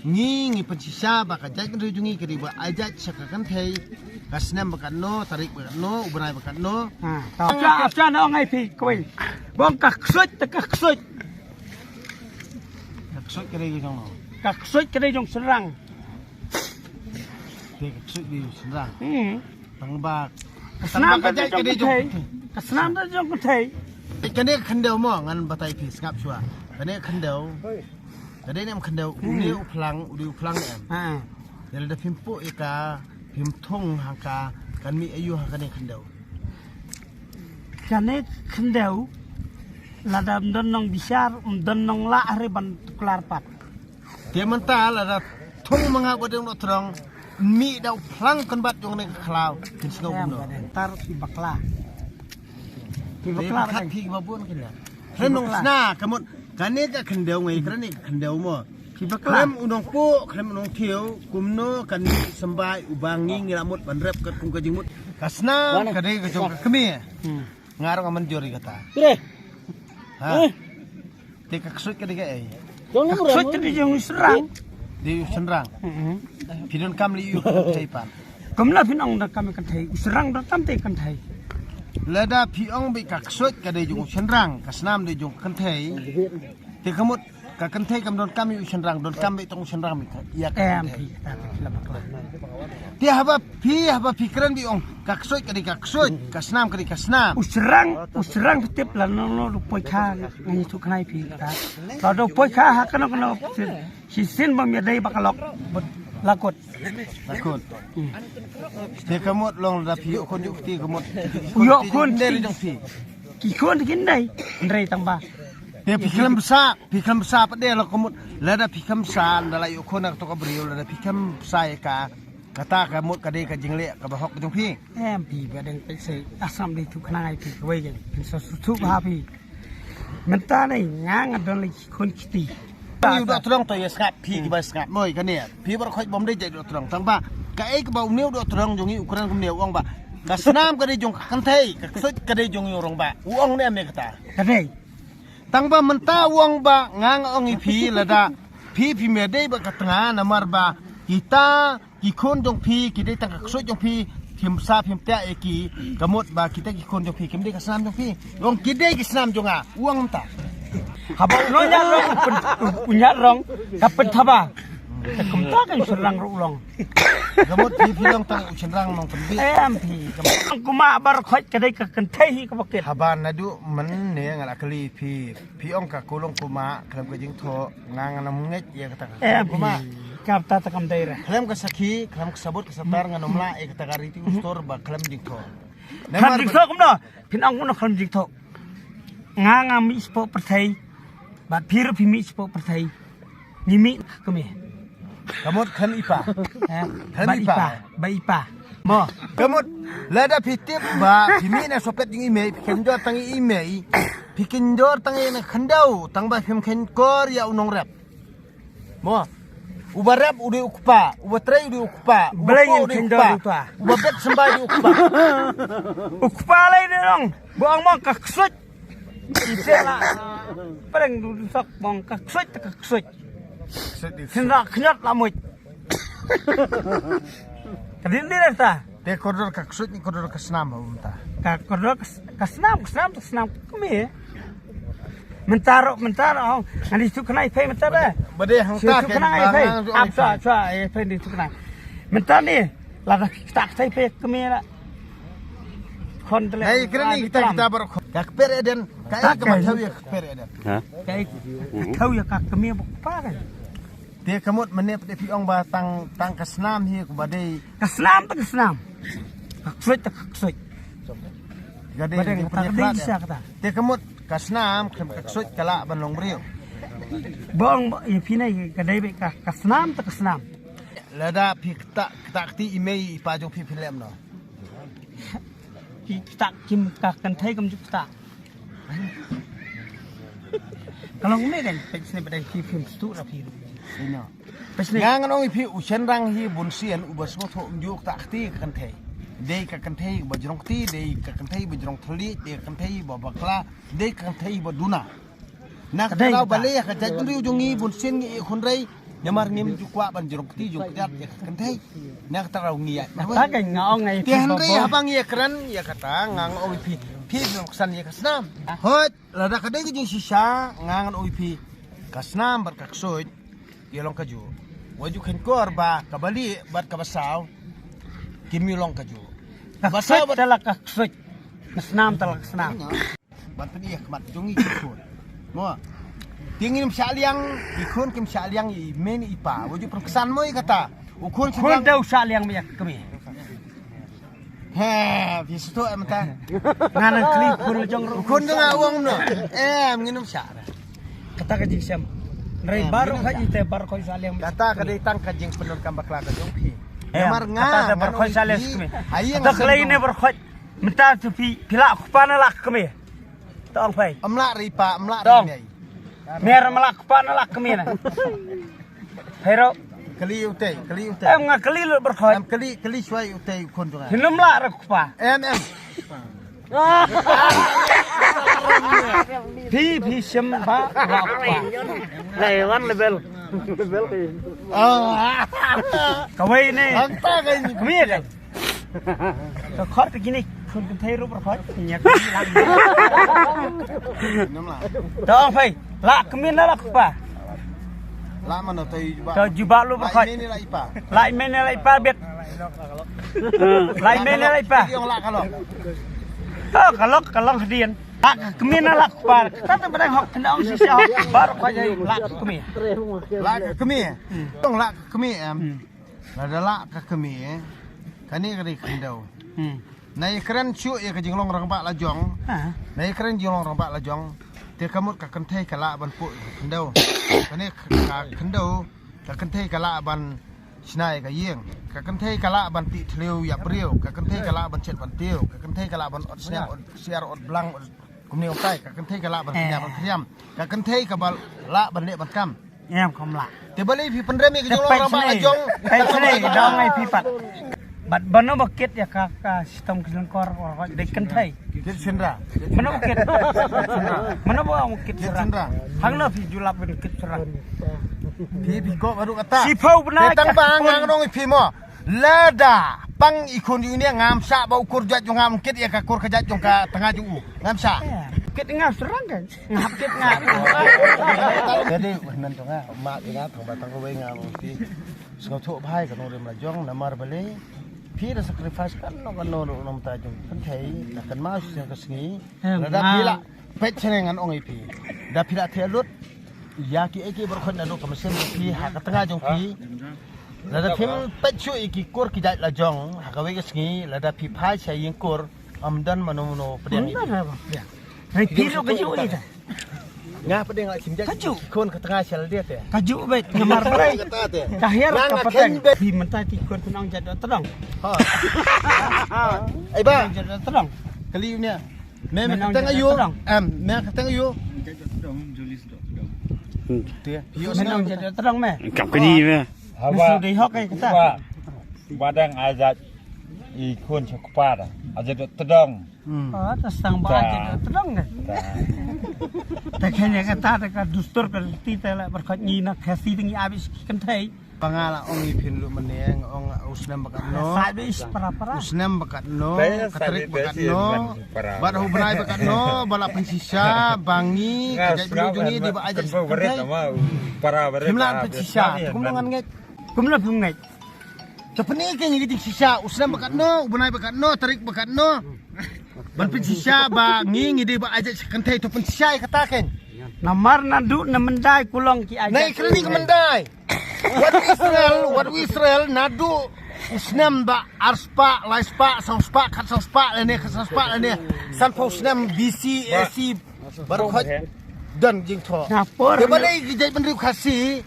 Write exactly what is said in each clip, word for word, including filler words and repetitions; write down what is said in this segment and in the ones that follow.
Ngi ngi pynshisha ba ka jaitbynriew jong ngi ka dei ba ai jait sha ka kynthei. Ka snem ba katno, tarik ba katno, u bnai ba katno. Ha, ta. Acha, acha, na ong ai phi kawei. Bong ka ksuid te ka ksuid. Ka ksuid ka dei jong no. Ka ksuid ka dei jong Shynrang. Te ka ksuid dei jong Shynrang. Hmm. Tang ba ka snam ka dei jong kynthei. Ka snam ka dei jong kynthei. Eh, kane ka khyndew mo ngan batai phi sngap shuwa. Kane ka khyndew. Ka dei ne em khyndew, hmm, une u phlang, u dei u phlang ne em. Ha. Ïa lada phim puh ïa ka, phim thung ha ka, kan mih aïu ha kane khyndew. Kane khyndew, lada ym don nongbishar, ym don nonglah hynrei ban tuklar pat. Te mynta lada thung ma nga ba dei u dohtdong, mih da u phlang kynbat jong kane ka khlaw, kin sngew kumno. Em, ba dei tar phi bakla. Phi bakla ba dei. Phi ba bun kin la. Phi bakla. Khlem nong sna, ka mut, kane ka khyndew ngai, kane ka khyndew mo. Phi bakla. Khlem u nongpuh, khlem u nongthiew, kumno kan mih symbai uba ngi ngi la mut ban rep katkum ka jingmut. Ka snam ka dei ka jong ka kmie. Hmm. Nga ruh nga mynjur ïa kata. Phi re. Ha. Eh. Te ka ksuid ka dei kaei? Ka ksuid ka dei jong u Shynrang. Dei u Shynrang. Hmm. Phi donkam lei ïa u kynthei pat. Kumno phin ong donkam ïa u kynthei? U Shynrang donkam te kynthei. Lada phi ong ba ka ksuid ka dei jong u Shynrang, ka snam dei jong ka kynthei. Te ka mut ka kynthei kam donkam ïa u Shynrang, donkam ba tang u Shynrang ba ïa ka kynthei. Em, phi, ta, ta, phi la bakla. Te haba phi, haba phi kren ba ong ka ksuid ka dei ka ksuid, ka snam ka dei ka snam. U Shynrang, u Shynrang phi tip lano lano u poi kha, ngan ïathuh khnai phi ta. Lada u poi kha ha kano kano shisien bym ïadei ba ka lok, la kut. La kut. Hmm. Te ka mut long lada phi ïoh khun ïoh kti ka mut. Ïoh khun kti. Ki khun kin dei, hynrei tang ba. Te phi khlem bsa, phi khlem bsa pat de la ka mut. Lada phi khlem bsa, lada la ïoh khun na kato ka briew, lada phi khlem bsa ïa ka. Kata ka mut ka dei ka jingleh kaba hok jong phi. Em, phi ba dang peit se, asam dei thuh khnang ai phi kawei jeng. Phin sa shu thuh ba ha phi. Mynta ne nga nga don lei khun kti. Une u dohtdong to ïa sngap phi kiba sngap. Moi kane. Phi baroh khoit bym dei jait dohtdong. Tang ba kaei kaba une u dohtdong jong ngi u kren kumne u ong ba ka snam ka dei jong ka kynthei, ka ksuid ka dei jong ngi u rangbah. U ong ne em ïa kata? Ka dei. Tang ba mynta u ong ba nga nga ong ïa phi lada phi phim ïadei bad ka tnga namar ba kita ki khun jong phi, ki dei tang ka ksuid jong phi, phim sa phim tiah ïa ki, ka mut ba kita ki khun jong phi, kim dei ka snam jong phi. U ong ki dei ki snam jong nga, u ong mynta. Haba u Nongñiahrong, u Nongñiahrong, ka pynthaba. Te kumta ka u Shynrang ruh u long. Ka mut phi phi long tang u Shynrang nongpynbeit. Em phi, ka mut. Kumba baroh khoit ka dei ka kynthei hi kaba kit. Haba naduh mynne nga la kylli phi. Phi ong ka kulong kumba khlem ka jingthoh, nga ngam ngeit ïa kata ka kulong kumba. Em, phi, kata ta kam dei re. Khlem ka sakhi, khlem ka sabut ka satar, ngam lah ïa kata ka riti u stor ba khlem jingthoh. Khlem jingthoh kumno? Phin ong kumno khlem jingthoh? Nga nga mih shapoh pyrthei. Bad phi ruh phi mih shapoh pyrthei. Ngi mih ka kmie. Ka mut khlem i pa. Eh, khlem i pa. Ba i pa. Mo. Ka mut lada phi tip ba phi mih na sopet jong i mei, phi kynjor tang i mei. Phi kynjor tang i na khyndew, tang ba phim khenkor ïa u nongrep. Mo. Uba rep u dei u kpa, uba trei u dei u kpa, uba kynjor u dei u kpa. Uba bet symbai u dei u kpa. U kpa lei dei long. Ba ong mo ka ksuid. Ite la. Pyrshang du du sok bong ka ksuid ka ksuid. Ksuid di. Kynda knyot la muid. Ka dei dei ta. Te kordor ka ksuid ni kordor ka snam ha mynta. Ka kordor ka s-, ka snam, ka snam, ka snam kmie. Mynta ruh, mynta ruh, oh. Ngan ïathuh khnai phi mynta ba. Ba dei hangta ïathuh khnai phi. Ap sa, sa, eh, phi ïathuh khnai. Mynta ni. Lada kita kita pe kemira. Kon tele. Hei, kena ni kita kita baroh. Ka kper Eden. Ka ei ka ba thaw ïa ka kper Eden. Ha? Ka ei ka thaw ïa ka kemira ba pa kan. Te ka mut mynne phi ong ba tang, tang ka snam hi ka ba dei. Ka snam ta ka snam. Ka ksuid ta ka ksuid. Ka dei ka dei sa kata. Te ka mut ka snam ka ksuid ka lah ban long briew. Bong ba ïa phi nai ka dei be ka, ka snam ta ka snam. Lada phi kta, kta kti i mei i pa jong phi phi lem no. Phi kta kim ka kynthei kam ju kta. Ka long ne kan pek sne ba dei phi phim stu ra phi. Ino. Pek sne. Nga ngan ong i phi u Shenrang hi bun sien u ba sngewthuh um ju kta kti ka kynthei. Dei ka kynthei ba jrong kti, dei ka kynthei ba jrong thylliej, dei ka kynthei ba bakla, dei ka kynthei ba duna. Na ka daw ba lei ka jaitbynriew jong ngi bun sien ngi i khun rei. Namar ngim ju kwah ban jrong kti jrong kjat ïa ka kynthei. Na kata ruh ngi ïa. Kata ka nga ong ngai. Te hynrei haba ngi ïa kren ïa kata nga ong phi, phi jrong ksan ïa ka snam. Hoi. Lada ka dei ka jingshisha nga ngan ong ïa phi, ka snam bad ka ksuid ki long kajuh. Wat ju kheiñ kor ba ka balieh bad ka basaw kim ïa long kajuh. Ka basaw bad ka ksuid, ka snam ka snam. Ban pynïaid khmat jong ngi ki khun. Mo. Te ngim shah liang, ki khun kim shah liang ïa i mei i pa. Wat ju pynskhem mo ïa kata. U khun khun da u shah liang mei ïa ka mei. He, phi sngewthuh em ta. Nga nang kylli khun jong ruh. Khun jong nga ong no. Em, ngin ym shah. Kata ka jingshem. Hynrei baroh ka jingte baroh ka sha liang. Kata ka dei tang ka jingpyndonkam bakla ka jong phi. Namar nga kata da baroh ka sha liang kmie. Kata ka lei ne baroh ka. Mynta tu phi phi lah kpa na lah kmie. Tong phai. Am lah ri pa, am lah ri. Mer am lah kpa na lah kmie na. Hero. Kali u tei, kali u tei. Em nga kali lut berkhot. Em kali, kali shuai u tei u khun jong nga. Hinum lah ra kpa. Em, em. Phi, phi shem ba ra kpa. Lai wan level. Level ke. Oh. Kawei ne. Anta kai ni. Kmie kan. Ka khot ka kine khun kynthei ruh ba khot. Nya ka. Nam lah. To ong phai. Lah kmie na lah kpa. Lah mano to i jubab. To jubab lu ba khot. Lah i mei ne lah i pa. Lah i mei ne lah i pa bet. Lah i mei ne lah i pa. Ong lah ka long. Oh ka long ka long hadien. Lah kmie na lah kpa. Kata ba dang hok kena ong shisha hok. Baroh ka jai lah kmie. Lah kmie. Tong lah kmie em. Lada lah ka kmie, kane ka dei khyndew. Hmm. Na ïa kren shuh ïa ka jinglong rangbah la jong. Ha. Na ïa kren jinglong rangbah la jong. Te ka mut ka kynthei ka lah ban puh ïa ka khyndew. Kane ka khyndew, ka kynthei ka lah ban shna ïa ka ïing. Ka kynthei ka lah ban tih thliew ïa briew. Ka kynthei ka lah ban shet ban tiew. Ka kynthei ka lah ban ot sniang, ot siar, ot blang, ot kumne ong kai. Ka kynthei ka lah ban khñiam, ban khñiam. Ka kynthei ka ba lah ban leh ban kam. Em kam lah. Te balei phi pynrem ïa ka jong long rangbah la jong. Peit sini dong ai phi pat. Bad bano ba kit ïa ka ka shitom ki lengkor or dei kynthei. Kit shynra. Mano ba kit. Mano ba kit shynra. Hangno phi ju lap ban kit shynra. Phi phi ko baru kata. Shiphew bnai. Tang ba nga nong ïa phi mo. Lada pang i khun ïa u ne ngam shah ba u kur jait jong nga ym kit ïa ka kur ka jait jong ka tnga jong u. Ngam shah. Kit nga shynrang kan. Ngap kit nga. Jadi men jong nga ma ïa nga tang ba tang kawei nga ong phi. Sngewthuh bha ïa ka nongrim la jong namar balei phi da sacrifice kano kano ruh na bynta jong ka kynthei. Da kynmaw shisien ka sngi. Lada phi la peit shane ngan ong ïa phi. Da phi la theh lut ïa kiei kiei baroh khoit naduh ka mynsiem jong phi ha ka tnga jong phi. Lada phim peit shuh ïa ki kur ki jait la jong ha kawei ka sngi lada phi phai sha ïing kur ym don mano mano pdiang ïa phi. Hei phi ruh ka juh ïa ta. Nga pdiang la shim jait. Ka juh. Khun ka tnga sha lade te. Ka juh beit namar balei. Ka hiar ka pateng. Phi mynta ki khun phi nong jait doh tdong. Ha. Ai ba. Jait doh tdong. Kali u nia. Me me kyrteng aïu? Em, me kyrteng aïu? Te, aïu me nong jait doh tdong me. Kam kani me. Haba. Dei hok ai kata. Ba dang ajat i khun sha kpa da. Ajat doh tdong. Hmm. Oh, tas tang ba ajat doh tdong ne. Ta kane kata ta ka dustur ka ti ta la berkat ngi na kasi tingi abis kynthei. Ba nga la ong ïa phi ruh mynne nga ong u snem ba katno. Sa bit para para. U snem ba katno, ka tarik ba katno. Bad u bnai ba katno, ba la pynshisha ba ngi ka jaitbynriew jong ngi dei ba ai jait shi kynthei. Para para. Phim lah pynshisha, kumno ngan ngeit. Kumno phim ngeit. To pyni kein ïa ka jingshisha, u snem ba katno, u bnai ba katno, tarik ba katno. Ban pynshisha ba ngi ngi dei ba ai jait shi kynthei, to pynshisha ïa kata kein. Namar naduh na Myndai kulong ki ai jait. Nai kren ïa ka Myndai. Wat Israel, wat Israel naduh u snem ba arspah, laispah, sawspah, khatsaw spah lane, khatsaw spah lane. Sanphew snem B C, A C, baroh khoit don jingthoh. Te balei ki jaitbynriew Khasi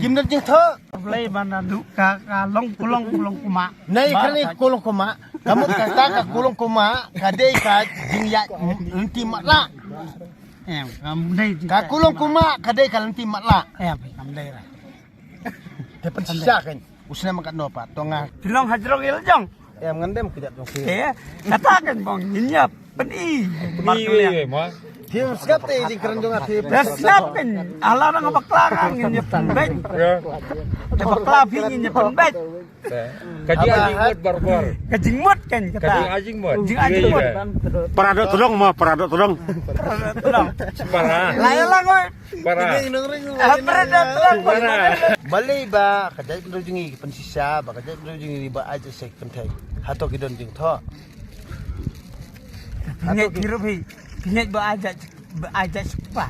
kim don jingthoh. Balei ba naduh ka ka long kulong kulong kumah. Nai kane kulong kumah. Ka mut kata ka kulong kumah ka dei ka jingïaid lynti matlah. Em, kam dei. Ka kulong kumah ka dei ka lynti matlah. Em, kam dei ra. Te pynshisha kein. U snem ba katno pat to nga. Tilong hajrong il jong. Em ngan dem kjat jong phi. Te kata kein bong ngin ïa pyni. Pyni wei ma. Jing sngap te jingkren jong nga phi. Dah sngap kan. Ala nang bakla kan ngin ïa pynbeit. Ïa bakla phi ngin ïa pynbeit. Ka jingmut barbar. Ka jingmut kan kata. Ka jingmut. Jingmut. Para dok tolong ma, para dok tolong. Para dok tolong. Para. Lai lang oi. Para. Para dok tolong. Para. Balei ba ka jaitbynriew jong ngi ki pynshisha ba ka jaitbynriew jong ngi ba ai jait sha ki kynthei. Hato ki don jingthoh. Pynjah ki ruh phi. Pynjah ba ai jait ba ai jait sha ki kpa.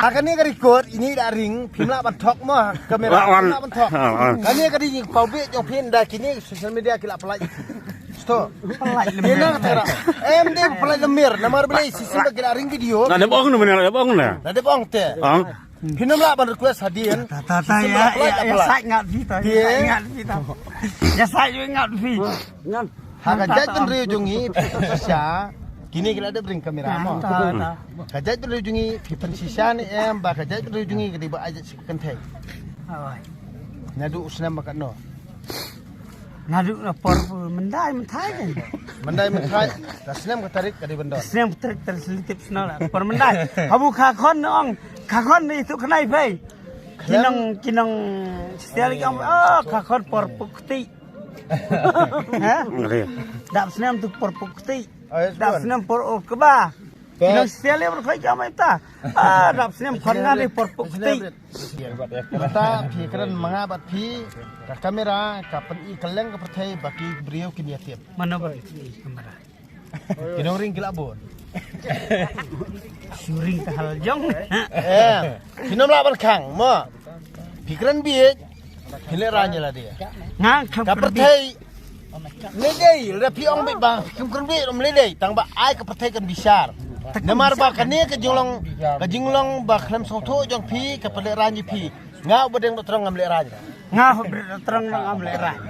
Ha kane ka record ini da ring phim lah ban thok mo kamera. Wan. Phim lah ban thok. Ha, wan. Kane ka dei ka paw bit jong phi da kine social media ki la pynlait. Sto. Pynlait lem. Kine ka tera. Em dei pynlait lem mir namar balei shisha ba ki la ring video. Na dep ong na, na dep ong na. Na dep ong te. Ong. Phin ym lah ban request hadien. Ta ta ta. Ïa ïa ïa sait ngat phi ta. Ïa sait ngat phi ta. Ïa sait ngat phi. Ha ka jaitbynriew jong ngi phi shisha. Kine ki la dep ring kamera mo. Ta ta. Ka jaitbynriew jong ngi phi pynshisha ne em ba ka jaitbynriew jong ngi ka dei ba ai jait sha ki kynthei. Naduh u snem ba katno. Naduh na por pu myndai mynthai kan. Myndai mynthai. Ka snem ka tarik ka dei ban don. Snem ka tarik tarik snem tip snem la. Por myndai. Habu ka khon na ong. Ka khon ni tu khnai phi. Ki nong ki nong stia lagi ong. Ah ka khon por pu kti. Ha? Dap snem tu por pu kti. Dap snem por ur kba. Ki nong stia lagi por khlai ki ong ita. Ah dap snem khon nga ni por pu kti. Mynta phi kren ma nga bad phi ka kamera ka pyni kylleng ka pyrthei ba ki briew kin ïa tip. Mano ba ki kamera. Ki nongring ki la bun. Shu ring ka hal jong. Eh, phin ym lah ban khang mo. Phi kren bieit. Phi lehrain ïa lade. Nga kham ka pyrthei. Lehrain lada phi ong beit ba phi kren bieit ym lehrain tang ba ai ka pyrthei kan bishar. Namar ba kane ka jinglong ka jinglong ba khlem sngewthuh jong phi ka pynlehrain ïa phi. Nga u Badeng Dohtdong ngam lehrain. Nga u Badeng Dohtdong ngam lehrain.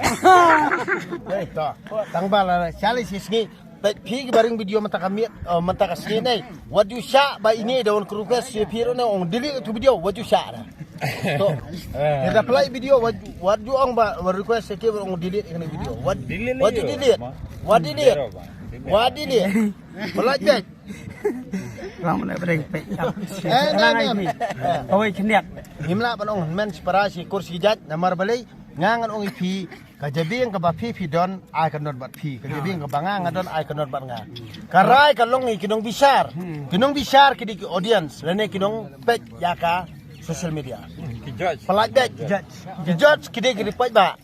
To. Tang ba la shali shi sngi. Peit phi ki ba ring video mynta ka miet mynta ka sngi nei. Wat ju shah ba ine da wan request shi phi ruh ne ong delete tu video wat ju shah da. To. Ïa da play video wat ju ong ba wan request shi ki ong delete ine video. Wat ju delete. Wat delete. Wat delete. Play back. Lang mana bereng pek. Eh, nah, nah. Kawai kniat. Ngim lah ban ong men shi para shi kur shi jait namar balei nga ngan ong ïa phi ka jabieng kaba phi phi don ai ka not bad phi ka jabieng kaba nga nga don ai ka not bad nga. Ka rai ka long ïa ki nongbishar. Ki nongbishar ki dei ki audience lane ki nongpeit ïa ka social media. Ki judge. Palat dei ki judge. Ki judge ki dei ki dei peit ba.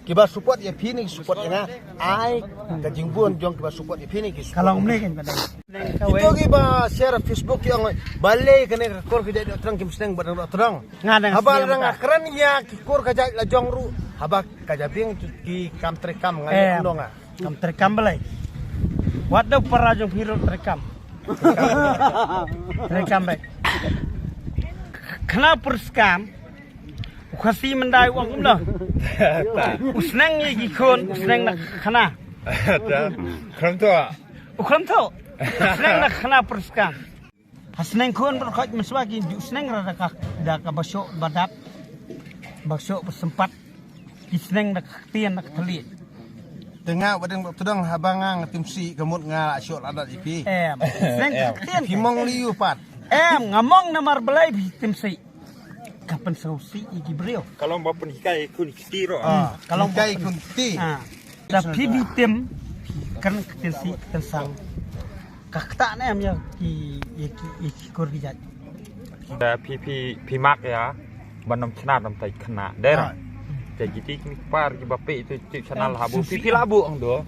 Kiba support ïa phi ne ki support ïa nga. Ai ka jingbun jong kiba support ïa phi ne ki support. Ka long mne kan ka dei. Ito kiba share Facebook ki ong balei kane ka kur ka jait Dohtdong kim sneng ba dang Dohtdong. Nga dang haba la nga kren ïa ki kur ka jait la jong ruh haba ka jabieng ki kam treikam nga ong nga. Kam treikam balei. Wat da para jong phi ruh treikam. Treikam bek. Kena perskam. U Khasi Myndai u ong kumno? U sneng ïa ki khun, u sneng na khana. Khlem to. U khlem to. U sneng na khana perskam. Ha sneng khun ba khot mynshuwa ki ju sneng ra da ka da ka ba shoh ba dap. Ba shoh ba sempat. Ki sneng da ka ktien da ka thylliej. Te nga ba dang ba tdong haba nga nga timsi ka mut nga la shoh la dat ipi. Em. Sneng da ka ktien. Ki mong li u pat. Em, nga mong namar balei phi timsi. Ka pynsngewsih ïa ki briew. Ka long ba pynhikai ïa khun kti ruh. Ah, ka long ba pynhikai ïa khun kti. Ah. Da phi bi tim kan ka ktien si kan sang. Ka kta ne em ïa ki ïa ki ïa ki kur ki jait. Da phi phi phi mak ïa ban ym chna dam tai khna. Dei ra. Te ki ti ki par ki ba pe tu tu channel ha bu phi phi la bu ang do.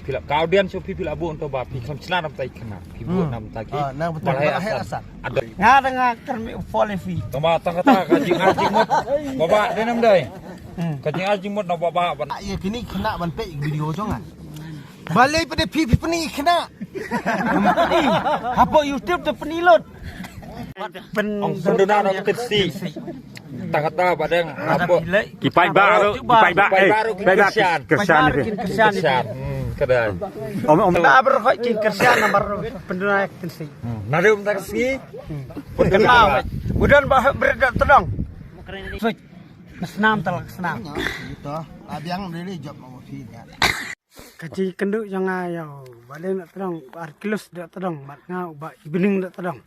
Phi la ka audience phi phi la bu ang to ba phi kham chna dam tai khna. Phi bu nam ta ki. Ba hai asal. Nga da nga kyrmih u Paul ïa phi. Tang ba tang kata ka jingai jingmut. Baba dei nam dei. Ka jingai jingmut na baba ban. Ïa kini kena ban peit video jong nga. Balei pede phi phi pyni kena. Hapoh YouTube te pyni lut. Ong pynduna na kynsi. Tang kata ba dang hapoh. Ki paidbah ruh, ki paidbah, eh, paidbah ki kyrshan ki. Kyrshan. Hmm, kada. Om om. Ba ber khoi ki kyrshan namar pynduna kynsi. Nari um tak sngi. Pynkyndau. Udan ba bret da tdong. Switch. Snam talak snam. Ito. Abiang really job ma phi ka. Ka jingkynduh jong nga ïa u Bah Lieng Dohtdong, u Arkilus Dohtdong, bad nga u Bah Ibning Dohtdong.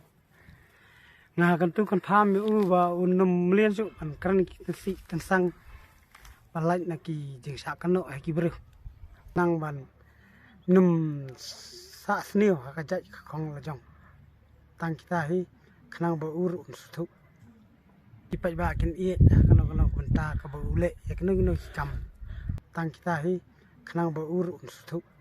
Nga kyntu kynpham ïa u ba un ym mlien shuh ban kren ki tynsih tynsang ba lait na ki jingshah kynnoh ha ki briew. Nang ban ym sah sniew ha ka jait ka khong la jong. Tang kita hi khnang ba u ruh un sngewthuh. Ki paidbah kin ïeh ha kano kano ka bynta kaba u leh ïa kino kino ki kam. Tang kita hi khnang ba u ruh un sngewthuh.